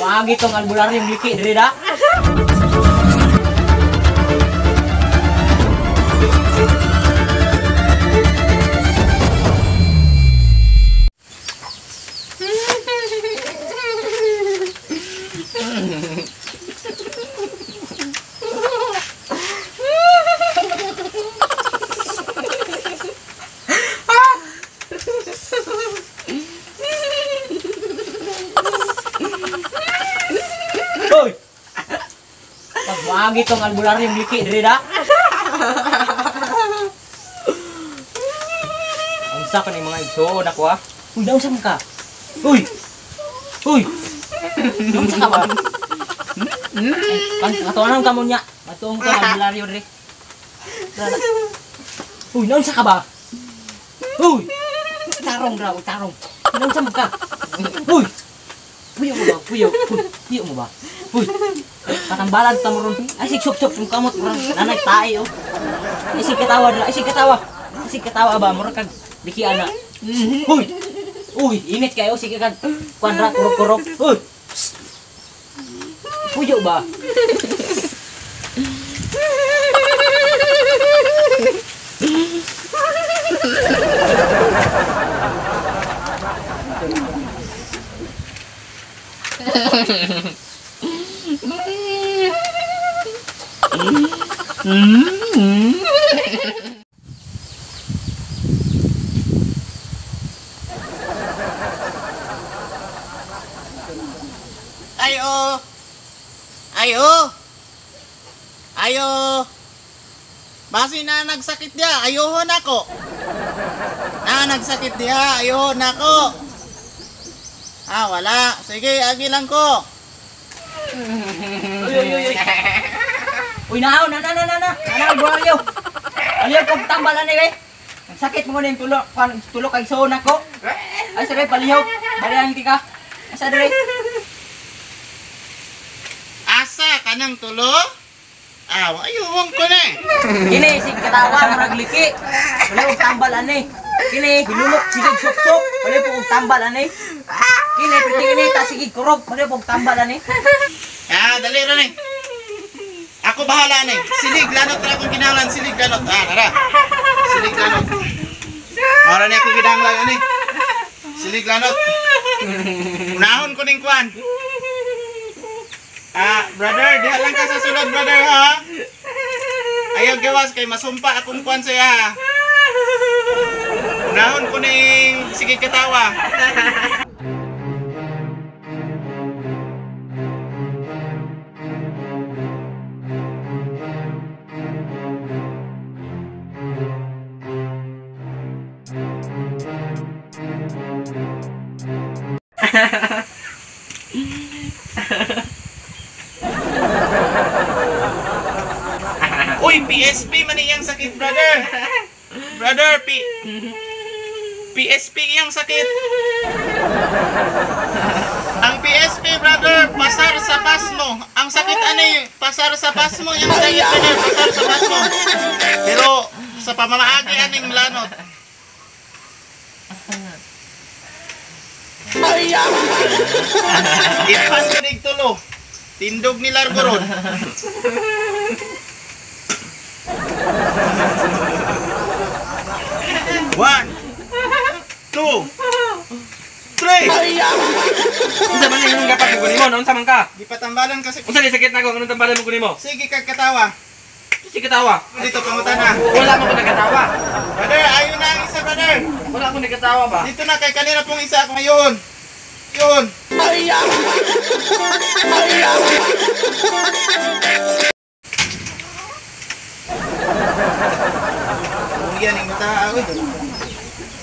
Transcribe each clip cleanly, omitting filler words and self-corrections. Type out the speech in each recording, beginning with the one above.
Pagmuagi tong albularyong liki diri da. Hoy. Pagmuagi tong albularyong liki diri da. Unsa ka ni mga igsoon ako ha? Uy, naunsa man ka? Uy. Uy. Unsa ka ba? Kan katuanan ka mo nya. Matuong ka albularyo diri. Uy, naunsa ka ba? Uy. Tarong ra, tarong. Naunsa man ka? Uy. Puyo mo ba? Puyo. Puyo mo ba? Uy. Katambalan ta mo ron. Ay sig sup-sup yung kamot ron. Nanay tae oh. Ay sig katawa dira, ay sig katawa. Ay sig katawa ba mura kag diki ana. Uy. Uy, init kayo sige kag kuan ra kurok-kurok. Uy. Puyo ba? Ayo. Ayo. Ayo. Basi na nagsakit diya, ayohon ako. Na nagsakit diya, ayohon ako. Ah, wala. Sige, agi lang ko. Uy, uy, uy, uy. Uy, naaw, na, na, na, na, na. Nanaw, buwaryo. Aliyo, kong tambalan eh. Ang sakit mo na yung tulok, tulok kay soon ako. Ay, sige, palihog. Balihan ka. Asa, dire? Asa ka ng tulo? Ah, ayuhon ko na eh. Kini, sige katawa, murag liki. Wala kong tambal, ane. Kini, hinulok, sige, sup-sup. Wala po kong tambal, ane. Kini, pwede kini, ta, sige, kurog. Wala po kong tambal, ane. Ah, dali rin eh. Ako bahala na eh. Silig lanot na akong kinahanglan. Silig lanot. Ah, tara. Silig lanot. Mara na akong kinahanglan, ane. Silig lanot. Unahon ko ning kwan. Ah, brother, diha lang ka sa sulod, brother, ha? Ayaw gawas kay masumpa akong kwan siya, ha? Unahon ko ning sige katawa. Uy, PSP man iyang sakit, brother. Brother, PSP iyang sakit. Ang PSP, brother, pasar sa pasmo. Ang sakit ani, pasar sa pasmo iyang sakit, brother, pasar sa pasmo. Pero sa pamamaagi aning lanot. Ipan kinig tulo. Tindog ni Largo ron. One, two, three. Unsa man yung gapat ko nimo? Unsa man ka? Gipatambalan kasi. Unsa ni sakit nako? Anong tambalan mo ko nimo? Sige kag katawa. Sige katawa. Dito pangutana. Wala man ko nagkatawa. Brother, ayo na ang isa, brother. Wala akong nagkatawa ba? Dito na kay kanina pong isa ako ngayon. Yun. Yan ang mata ako.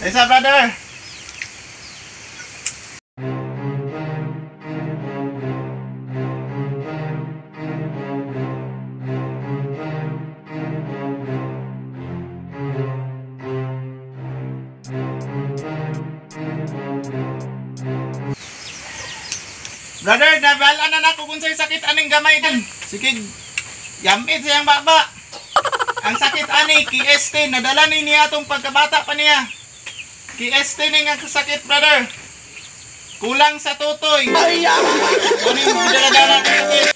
Isa, brother. Brother, nabala na nako kung sa'y sakit aning gamay din. Sige, yamit siyang baba. Ang sakit ani, KST, nadala ni niya atong pagkabata pa niya. KST ni nga sakit, brother. Kulang sa tutoy. Kunin dala-dala ng sakit.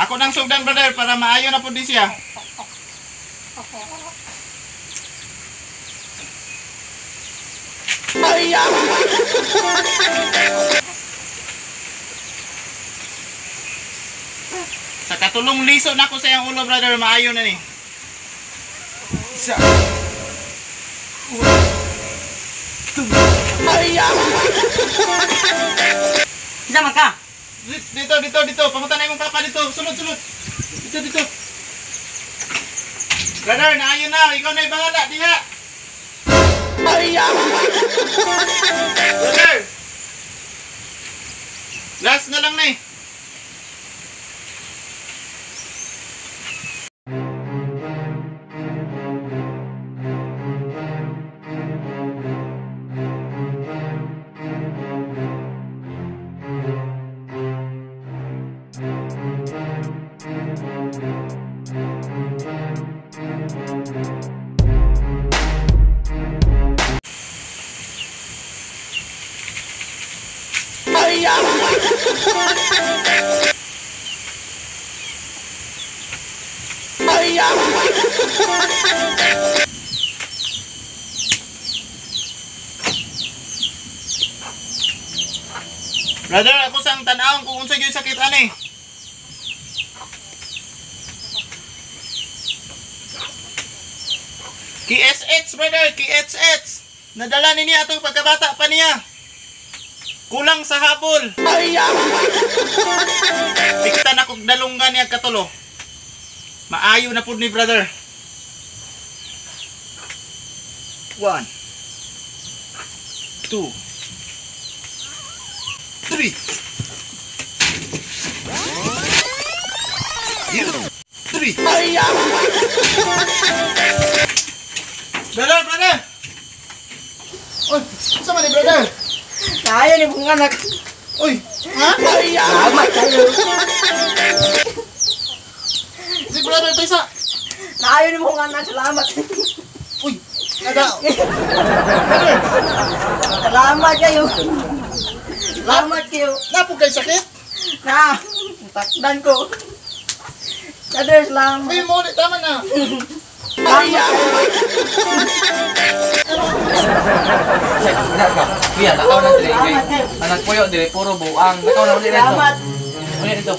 Ako nang sugdan, brother, para maayo na po di siya. Sa katulong liso na ako sa iyang ulo, brother, maayo na ni. Isa. Isa man ka. Dito, dito, dito. Pamunta na imong papa dito. Sunod, sunod. Dito, dito. Brother, naayo na. Ikaw na ibahala. Diha. Brother! Last na lang na eh. Brother, ako sang tan-awon kung unsa gyud sakit ani. KSH, brother, KSH. Nadala ni niya atong pagkabata pa niya. Kulang sa habol. Piktan akong dalunggan niya katulo. Maayo na pud ni brother. 1 2 3 3. Brother, brother. Oy, unsa man ni brother? Kaya ni mong anak. Uy, ha? Salamat kayo. Si brother taysa. Naayo ni mong anak, salamat. Uy, nada. Brother, Salamat kayo. Salamat kayo. napo kay sakit? Na, takdan ko. Brother, salamat. Uy, mo ulit tama na. Kuya, takaw na dili kay. Anak puyo dili puro buang. Takaw na dili. Salamat. Ulit dito.